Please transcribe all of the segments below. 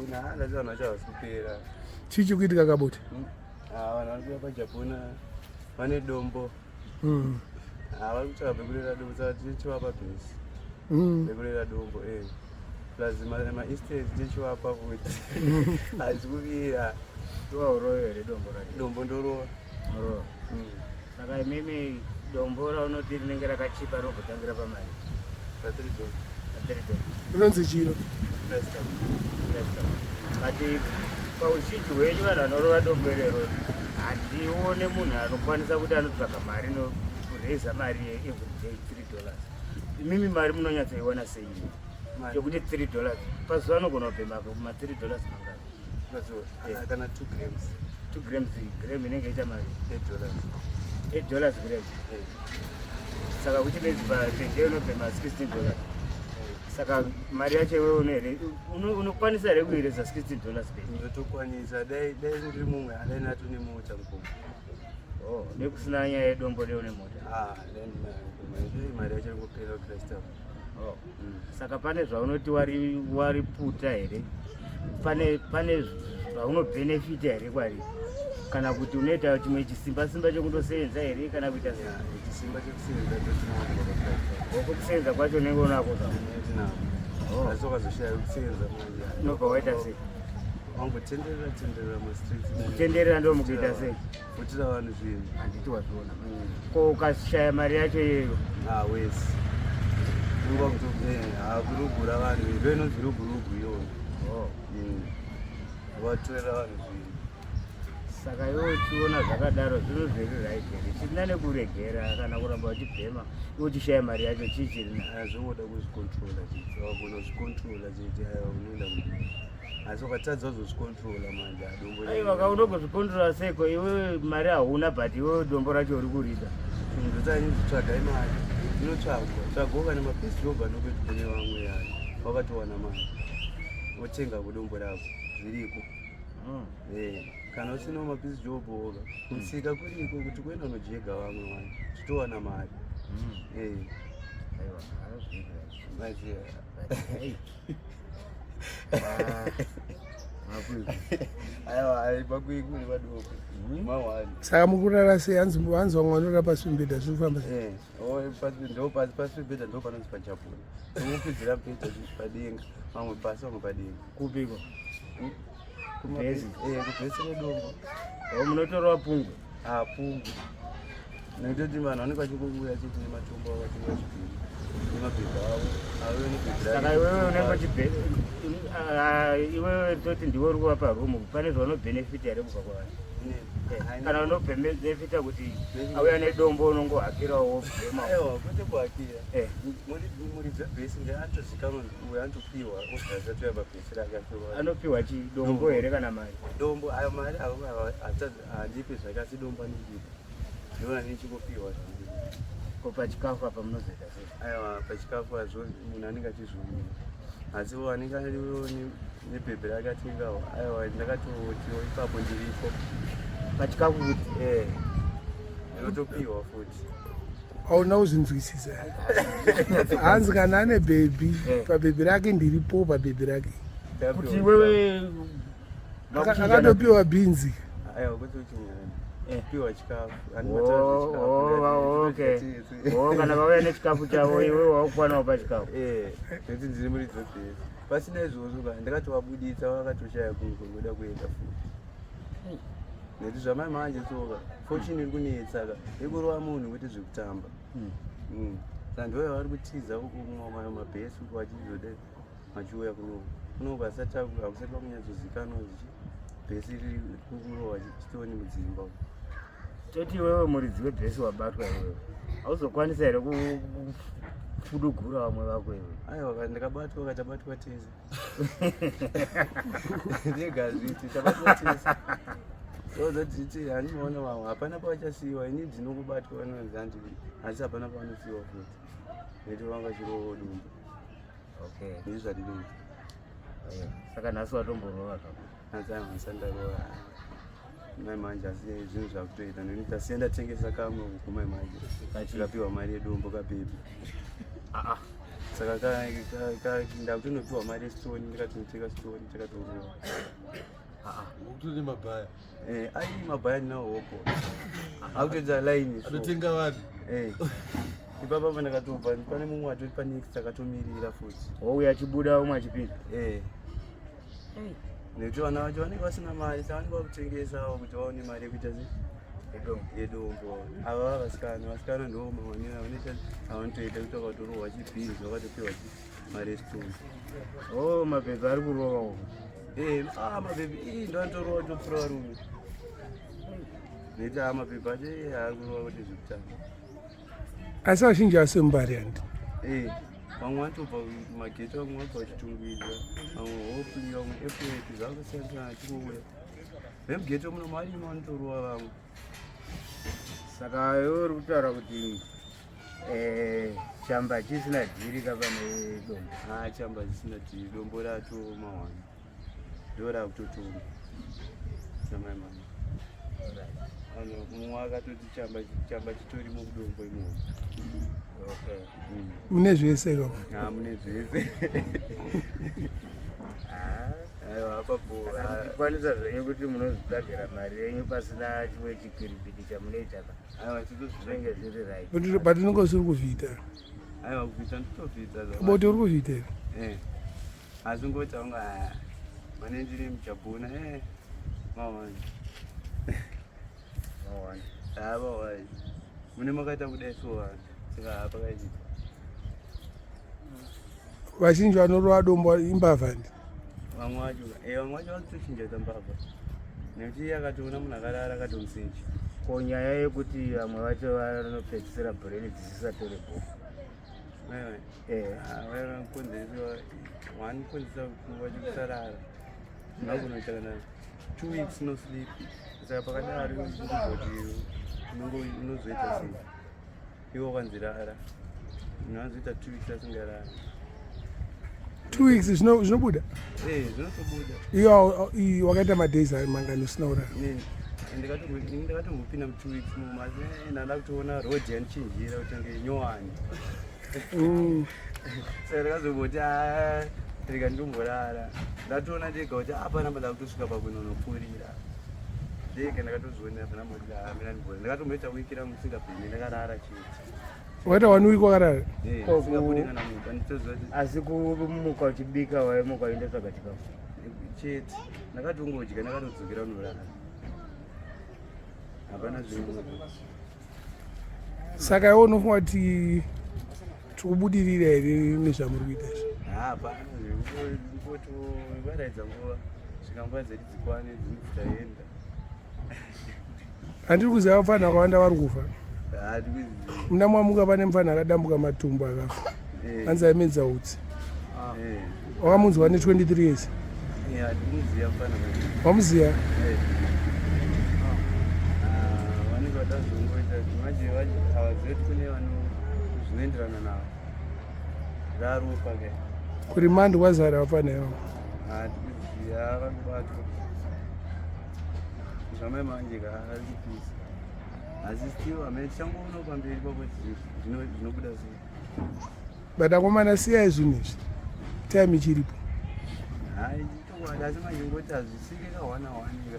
Vanhu vacho havasi kupera. Chii chikuitika kabute? Ah, vanhu vari kuuya pajapona vane dombo. Ah, vari kutsvaga pekurera dombo saka tichivapa bhesi. Pekurera dombo eh. Plus ma-estate tichivapa futi. Hazvi kuvira. Waurove here dombo racho? Dombo ndorova. Urova. Saka imimi dombo raunoti rinenge rakachipa rogotangira pamari? Pa 3 dollars. Pa 3 dollars. Unonzi chiro? But pauzhinji hwenyu vanhu vanorova dombo irero handione munhu anokwanisa kuti anotsvaga mari nokureza mari yeeveryday 3 dollars. Imimi mari munonyatsoiwana sei? Yekuti 3 dollars pazuva anogona kubhema ma 3 dollars mangani? Kana 2 grams. 2 grams, gram inenge ita mari 8 dollars. 8 dollars gram. Saka which means per day unobhema 16 dollars. Saka mari yacho iwewe unokwanisa here kuireza 16 dollars pe? Ndotokwanisa, dai dai ndiri mumwe adai nato nemota mukoma. Oh, nekusina nyaya yedombo leo nemota. Ah, dai ndinayo mukoma. Dai mari yacho ingopera Christ. Oh. Saka pane zvaunoti wari wariputa here? Pane pane zvaunobhenefita here kwari? Kana kuti unoita chimwe chisimba simba chekundosevenza here kana kuita sei? Chisimba chekusevenza ndochinoona. Oko kusevenza kwacho unenge unako zvako. Ndinako. Asi ukazoshaya kusevenza manje. Unobva waita sei? Wangotenderera tenderera mastreets. Kutenderera ndo mukuita sei? Kutira vanhu zvinhu. Handiti wazviona. Ko ukashaya mari yacho iyoyo? Ah, wesi. Unga kuto kurugura vanhu. Ndo inonzi rugurugu iyoyo. Oh. Vatorera vanhu zvinhu. Saka iwe uchiona zvakadaro zvinhu zviri right here? Chisina nekuregera kana kuramba uchibhema iwe uchishaya mari yacho chii chiri na? Ah, zvingoda kuzvicontrola chete. Wakagona kuzvicontrola chete, aiwa unoenda kumberi. Asi ukatadza kuzozvicontrola manje adombo. Aiwa ka unogozvicontrola seiko iwe mari hauna but iwe dombo racho uri kurida. Ndotsatsvaga imari inotsvagwa tsvagwa kana mapiece job anokuti kune vamwe yani wakatowana mari wotenga kudombo rako zviriko. Eh, kana usina mapiece job woga kutsika kuriko kuti kuenda unojega vamwe vanhu titowana mari. Eh, Aiwa, hazviri right. maziva. But hey. Ah, makwikwi. Aiwa, aipakwikwi vadoko mawani. Saka mukurara sei? Hanzi hanzi vamwe vanorara pasi pemibhedha, zviri kufamba sei? Eh, oh, ndo pasi pasi pebhedha ndo panonzi pajapura. Tinokwidza mubhedha padenga, vamwe pasi vamwe padenga. Kupiko? Kubhesi? Eh, kubhesi redombo. Oh, munotorwa pungwe. Ah, pungwe. Nekutoti vanhu vanenge vachingouya chete nematombo avo vachinge vachibhema nemabhebha avo ave nebhebhi. Saka iwewe unenge uchibhe iwewe toti ndiwe uri kuvapa rumu, pane zvaunobhenefita here kubva kwavari? Kana unobhenefita kuti auya nedombo unongohakirawo wobhema? Aiwa, kwete kuhakira. Eh. Muridzi webhesi ndiye anotozikanwa, uyo anotopiwa obva pabhesi rake achiwa. Anopiwa chidombo here kana mari? Dombo ayo, mari avo handipi zvake, asi dombo anondipa, ndiona ndichingopiwa zvangu. Ko pachikafu apa munozoita sei? Aiwa, pachikafu azvo munhu anenge achizviumira, asi wo anenge ariwo nebhebhi rake atengawo, aiwa ndakatotiwo ipapo ndiripo. Pachikafu kuti? Eh, ndinotopiwa futi. Hauna kuzvinzwisisa. Hanzi kana ane bhebhi, pabhebhi rake ndiripo, pabhebhi rake. Kuti iwewe Akatopiwa bhinzi. Aiwa, kwete uchinyanya. Piwa chikafu. Oh, okay. Oh, kana vauya nechikafu chavo iwewe wakukwanawo pachikafu. Eh, nekuti ndiri muridzi webhesi. Pasina izvozvo ka ndakatovabuditsa, vakatoshaya kungoda kuenda futi, nekuti zvamai manje tsoka fortune iri kunetsa ka, ikurova munhu kwete zvekutamba. Saka ndivo vari kutiza uku mabhesi uku vachizoda vachiuya kuno kunoku, asati hakusati kwakunyatsozikanwa zvichi bhesi riri kurohwa chitoni mudzimba uku. Toti iwewe muridzi webhesi wabatwa, iwewe hauzokwanisa here kufudugura vamwe vako iwe? Aiwa, kana ndikabatwa katabatwa tese, ndega zviti tabatwa tese. Ozotiti handimaona vamwe hapana pavachasiyiwa, ini ndinokubatwa vanonzi handi, asi hapana pavanosiyiwa futi nekuti vanga chirovo dumbu. Ndizvo zvandinoita. Aiwa. Saka nhasi watomborova zvako? Nhasi aiwa, handisandarova mai manje, asi zvinhu zvakutoita nekuti tasiya ndatengesa kamwe uku mai manje, tikapiwa mari yedombo kabhebhi. Ah, ah. Saka ndakutonopiwa mari yesitoni, ndikatonotenga sitoni, takatorowa. Ukutone mabhaya. Eh, ai mabhaya ndinawo hoko. Akutoita line so. Anotenga vanhu. Eh. Ipapa pa ndakatobva pane mumwe atori pa next akatomirira futi. Wouya achibuda umwe achipinda. Eh. Nekuti vana vacho vanenge vasina mari, saka vanenge vakutengesawo kuti vaone mari yekuita sei? Yedombo. Ava vasikana, vasikana ndo mawanira vanoita avanotoita kuti vakatorohwa chibhizi vakatopiwa mari yesitoni. Oh, mabhebhi ari kurova uko. Eh, ah mabhebhi ii ndo anotorohwa topfura varume. Nekuti ah mabhebhi acho eh, ari kurova kuti zvekutamba. Asi vazhinji vasi vemumbari handi? Eh, vamwe vanotobva kumageto, vamwe vanobva kuchitungwiza, vamwe hope, vamwe epweti, zvakasiyana achingouya. Vemugeto muno marimo vanotorova vamwe. Saka iwe uri kutaura kuti eh, chamba chisina dhiri ka pane dombo. Ah, chamba chisina dhiri, dombo rato mawani. Ndo rakutotonga. Samai mama. Ano mumwe akatoti chamba chamba chitorimo kudombo imomo. Okay. Mune zvese ka? Ah, mune zvese. Ah. Aiwa apapo. Muchikwanisa zvenyu kuti munozvitsvagira mari yenyu pasina chimwe chikiribidi chamunoita ka. Aiwa titozvitsvagira. Zvinenge zviri right. But unenge usiri kuzviita. Aiwa kubvita nditobvita. Boti uri kuzviita here? Eh. Asi ngoti anga mane ndiri muchabhuna eh. Mawani. Mawani. Ah, mawani. Mune makaita kudai so vanhu. Saka apa kaita. Vazhinji vanorova dombo imbavha ndi. Vamwe vacho eh vamwe vacho vakutochinja kuita mbavha. Nekuti iye akatoona munhu akarara akatomusinja. Ko nyaya yekuti vamwe vacho vanopedzisira brain dzisisatore bho. Wewe. Eh. Ah, wewe konzeresa wanikonzeresa kuva kusarara. Unokunoita kana 2 weeks no sleep. Saka pakadaro unozoti unozoita sei? Iwe wakanzirara. Unozoita 2 weeks asingarara. 2 weeks zvinobuda? Eh, zvinotobuda. Iyo wakaita madays mangani usina kurara? Ndakatombopinda mu 2 weeks mumo asi ndada kutoona road yanichinjira kuti nge nyowani. Saka ndakazomboti ah, rega ndomborara. Ndatoona ndega kuti apa namba ndakutosvika pakunonopfurira. Ndega ndakatozvionera pana moti ah, mina ndibora. Ndakatomboita wiki rangu ndisingabhemi ndakarara chete. Wakaita 1 week wakarara? Eh, Ko ndisingabudi kana muka nditoziva kuti Asi kumuka uchibika waimuka uindotsvaga chikafu. Chete. Ndakatongodya ndakatodzokera kunorara. Hapana zvimwe. Saka iwe unofunga kuti tikubudirira here nezvamuri kuita izvi? Hapana ngotovaraidza nguva svika nguva dzedu dzikwane dzinoti taenda. Handiri kuziva vapfana vakawanda vari kufa. Handikuziva. Muna mwamuka pane mufana akadambuka matumbu akafa. Hanzi aimedza utsi. Wakamunzwa ne 23 years. Handikumuziva mufana. Wamuziva? Vanenge vada kuzongoita manje havazivi kuti kune vano zvinoenderana navo. Raropa ke. Kurimandi kwazara vapfana ivavo. Handikuziva vakubatwa. Zvamai manje ka ari kupisa. Asi still amene tichangoona pamberi papo zvinobuda sei. But akomana siyai zvinhu izvi. Time ichiripo. Hayi chokwadi asi manje ngoti hazvisike kahwana hwanika.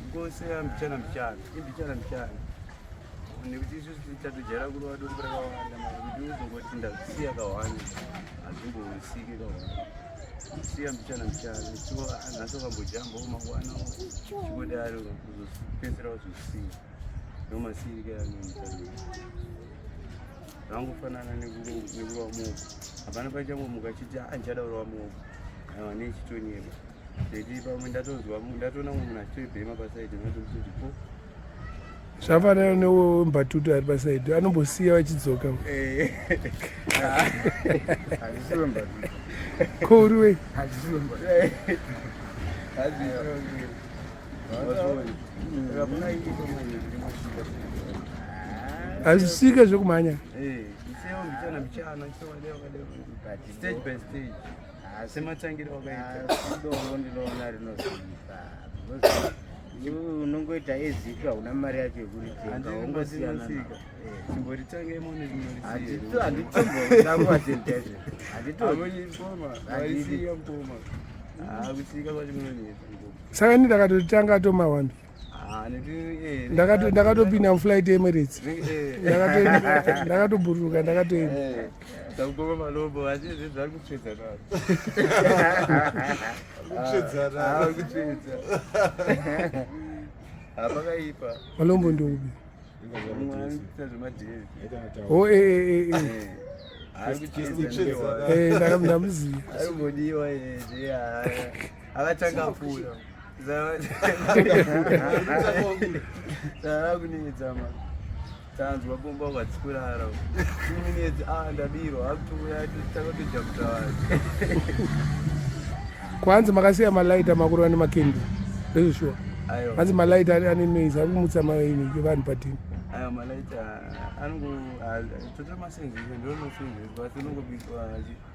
Ngosiya mbichana mbichana, imbichana mbichana. Nekuti isusu tatojaira kurova dombo rakawanda manje kuti uzongoti ndazvisiya kahwani hazvimbosike kahwani. Siya mbichana mbichana, nhasi wakambojambawo mangwana chingodaro kuzopedzisira wazosiya. Ndomasiyike anoita. Zvangofanana nekurova muoko. Hapana pachangomuka chiti ah ndichada kurova muoko. Aiwa nechitonyeba. Nekuti pamwe ndatonzwa ndatoona mumwe munhu achitoibhema pasaidi ndatomuti po. Zvafanana newembatutu ari pasaidi anombosiya vachidzoka. Hazvisi wembatutu. Ko uri wei? Hazvisi wembatutu. Hazvisike zvekumhanya. Stage by stage. Sematangiro wakaita. Dombo ndinoona rinosipa. Because Iwe unongoita ezipi hauna mari yacho yekuritenga wongosiyana Handiri chimboritanga imono. Handitombodanguatenda izvo. Handitongoma varisiya mukoma, kusika kwacho kunonetsa mukoma. Saka ini ndakatotanga tomawambi. Ah, nekuti Ndakatopinda muflight Emirates. Ndakatobhururuka ndakatoenda. Takukoma malombo asi zvari kutsvedza navo. Kutsvedzana. Ari kutsvedza, hapakaipa. Malombo ndoubi? Mumwe anoita zvemadhiri. O Ari kutsvedza. Kutsvedza. Ndamuziva. Arimbodiwa eze, akatanga pfuura sara kunetsa ma tanzwa kumba ukatsikurara 2 minutes, a ndabirwa, akutouya takatojamuta vanhu. Kwanzi makasiya malaita makurova nemakendo, ndezveshuwa? Aiwa. Hanzi malaita ane noise, ari kumutsa vanhu patini. Aiwa, malaita anongo totomasenzesa, ndonosenzeswa, asi unongobikwa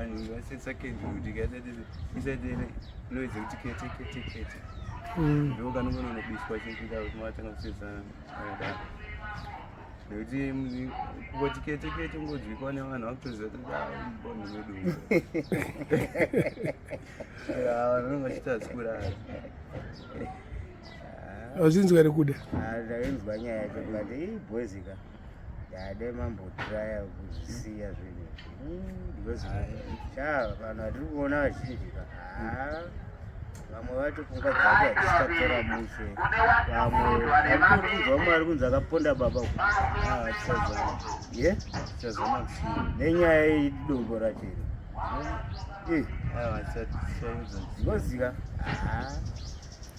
anhu vasesa kenduru kuti isaite noise yekuti kete kete kete. Ndo kanongononobiswa chekuita kuti matanga kusesana akadaro, nekuti kungoti kete kete ungodzwikwa nevanhu vakutoziva kuti vanhu vedu vanhu vanonge vachiita zikurara. Hazvinzwa here kuda? Ndainzwa nyaya yacho but ii bhozika yade mambotraya kuzvisiya zvinhu izvi, because sha vanhu vatiri kuona vazhinji ka, ha, vamwe vacho pfungwa dzake hadzichatora mushe. Vamwe vari kunzwa mumwe ari kunzi akaponda baba ye. Tichazama kusiya. Nenyaya yedombo racho iri. Aiwa, tichaedza. Zvinozika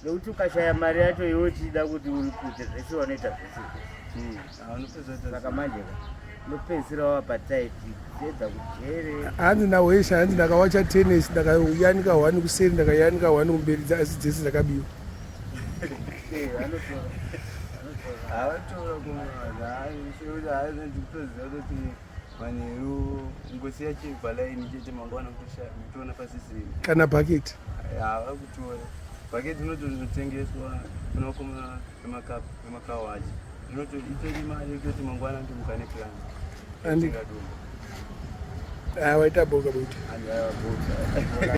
nekuti ukashaya mari yacho iwe uchida kuti uripute zvese, wanoita zvese zvese. Unopedza. Saka manje ka unopedzisira wapa taiti kuedza kujere. Hanzi nawesha, hanzi ndakawacha tenesi, ndakayanika one kuseri, ndakayanika one kumberi, asi dzese dzakabiwa. Anotora. Havatora kumaakutoziva kuti manheru ngosiya chibhalaini chete, mangwana kutoona pasisiri. Kana bhaketi. Havakutora bhaketi, rinotonotengeswa kuna vakoma vemakawachi, itori mari yekutoti mangwana ndomuka neplan. Andi. Tenga dombo. Waita boka bota. Andi aiwa, boka.